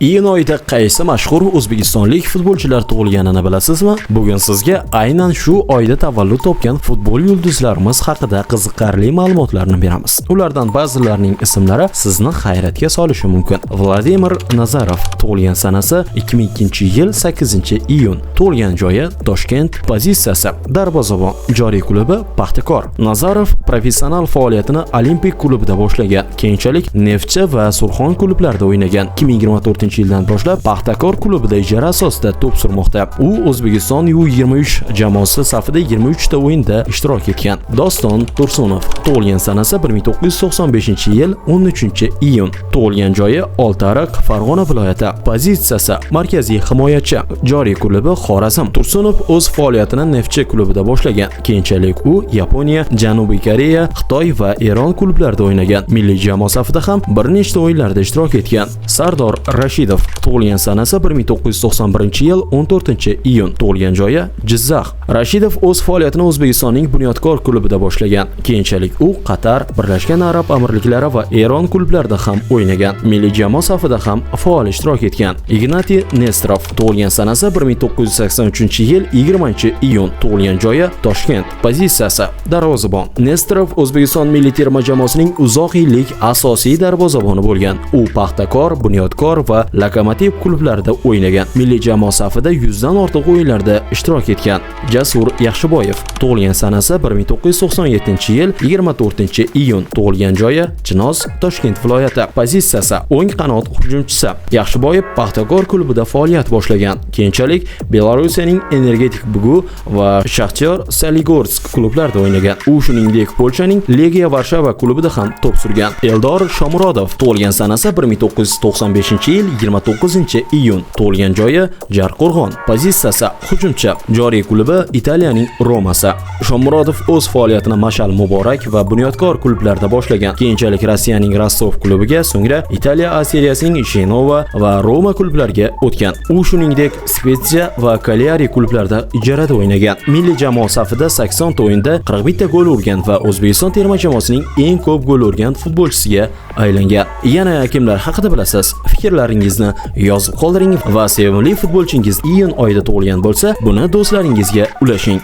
Iyun oyida qaysi mashhur o'zbekistonlik futbolchilar tug'ilganini bilasizmi? Bugun sizga aynan shu oyda tavallud topgan futbol yulduzlarimiz haqida qiziqarli ma'lumotlarni beramiz. Ulardan ba'zilarining ismlari sizni hayratga solishi mumkin. Vladimir Nazarov tug'ilgan sanasi 2002-yil 8-iyun. Tug'ilgan joyi Toshkent, pozitsiyasi darvozabon, joriy klubi Paxtakor. Nazarov professional faoliyatini Olimpik klubida boshlagan. Keyinchalik Neftchi va Surxon klublarida o'ynagan. 2024-yildan boshlab Paxtakor klubida ijara asosida to'p surmoqda. U O'zbekiston U23 jamoasi safida 23 ta o'yinda ishtirok etgan. Doston Tursunov tug'ilgan sanasi 1995-yil 13-iyun. Tug'ilgan joyi Oltiariq, Farg'ona viloyati. Pozitsiyasi markaziy himoyachi. Joriy klubi Xorazm. Tursunov o'z faoliyatini Neftchi klubida boshlagan. Keyinchalik u Yaponiya, Janubiy Koreya, Xitoy va Eron klublarida o'ynagan. Milliy jamoa safida ham bir nechta o'yinlarda ishtirok etgan. Sardor Rashidov tug'ilgan sanasi 1991-yil 14-iyun. Tug'ilgan joyi Jizzax. Rashidov o'z faoliyatini O'zbekistonning Bunyodkor klubida boshlagan. Keyinchalik u Qatar, Birlashgan Arab Amirliklari va Eron klublarida ham o'ynagan. Milliy jamoa safida ham faol ishtirok etgan. Ignatiy Nesterov tug'ilgan sanasi 1983-yil 20-iyun. Tug'ilgan joyi Toshkent. Pozitsiyasi darvozabon. Nesterov O'zbekiston milliy terma jamoasining uzoq yillik asosiy darvozaboni bo'lgan. U Paxtakor, Bunyodkor va Lokomotiv klublarida o'ynagan. Milliy jamoa safida 100 dan ortiq o'yinlarda ishtirok etgan. Jasur Yaxshiboyev tug'ilgan sanasi 1997-yil 24-iyun. Tug'ilgan joyi Chinoz, Toshkent viloyati. Pozitsiyasi o'ng qanot hujumchisi. Yaxshiboyev Paxtakor klubida faoliyat boshlagan. Keyinchalik Belorussiyaning Energetik Bugu va Shaxtyor Soligorsk klublarida o'ynagan. U shuningdek Polshaning Legiya Varshava klubida ham to'p surgan. Eldor Shomurodov tug'ilgan sanasi 1995-yil 29-iyun. Tug'ilgan joyi Jarqo'rg'on. Pozitsiyasi hujumchi. Joriy klubi Italiyaning Romasi. Shomurodov o'z faoliyatini Mashal Muborak va Bunyodkor klublarida boshlagan. Keyinchalik Rossiyaning Rostov klubiga, so'ngra Italiya A seriyasining Genova va Roma klublariga o'tgan. U shuningdek Spezia va Cagliari klublarida ijarada o'ynagan. Milliy jamoa safida 80 ta o'yinda 41 ta gol urgan va O'zbekiston terma jamoasining eng ko'p gol urgan futbolchisiga aylangan. Yana kimlar haqida bilasiz? Fikrlaringizni yozib qoldiring va sevimli futbolchingiz iyun oyida tug'ilgan bo'lsa, buni do'stlaringizga ulashing.